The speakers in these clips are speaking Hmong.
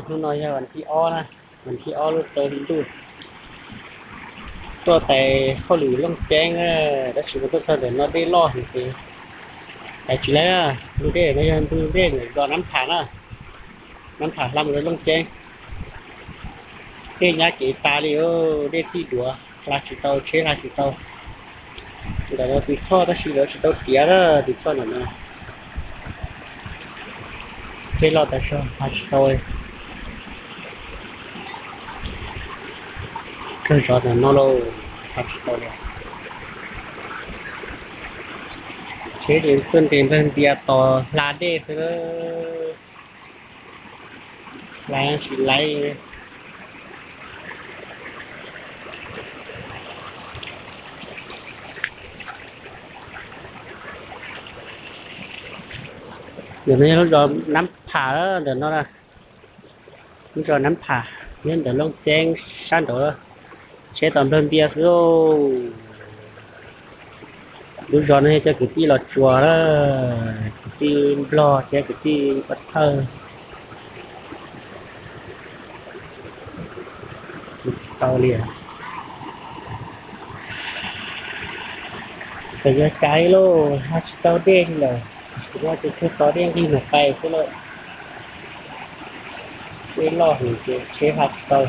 Hnub no yog vas thib ob na, vas thib ob lub rau hli ntuj. Tuaj tais hauj lwm Looj Ceeb, tab sis mas tuaj txog ntawm no dej loj heev ces, tais tsis laib. Ntug dej no yog ntug dej ntawm zos Nab Pham na, Nab Pham hla mus rau Looj Ceeb. Dej nyab kev tas li, dej txij duav, hla tsis tau, tsheb hla tsis tau. Ntawm no tus choj tab sis lawv tsis tau tiav na, tus choj ntawm no. Dej loj tas zog hla tsis tau. Kawg zov ntawm no lauj, hla tsis tau li. Tsheb ces tuaj nres nplawg ntias tos hla dej xwb, hla tsis laib. Ntawm no yog lub zos Nab Pham ntawm no, lub zos Nab Pham nyob ntawm Looj Ceeb sab nraud, tsheb tos nplawg ntias xwb. Lub zos no yog cov kwv tij Los Tsuas, kwv tij Nplog thiab kwv tij Pov Thawj. Tsis tau li, txawm yog cas li lauj, hla tsis tau dej li lawm. Tab sis no ces kawg tos dej nqig mus pais xwb lauj. Dej loj heev ces tsheb hla tsis tau.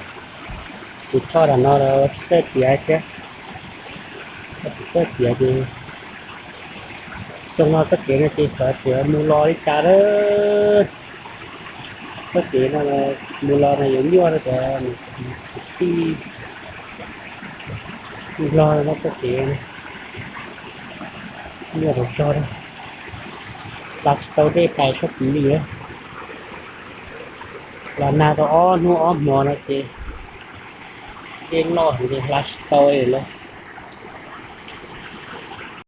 Tus choj nram no los tsis txawj tiav thiab, tsis txawj tiav ces xyoo no txoj kev no ces xyov tias mus los li cas lawm. Txoj kev no mus los no yuav nyuaj rau cov kwv tij Nplog no txoj kev nyuaj tas zog, hla tsis tau dej pais tshaj plaws li. Los nag tau ob hnub ob hmo no ces dej loj heev ces hla tsis tau li lauj.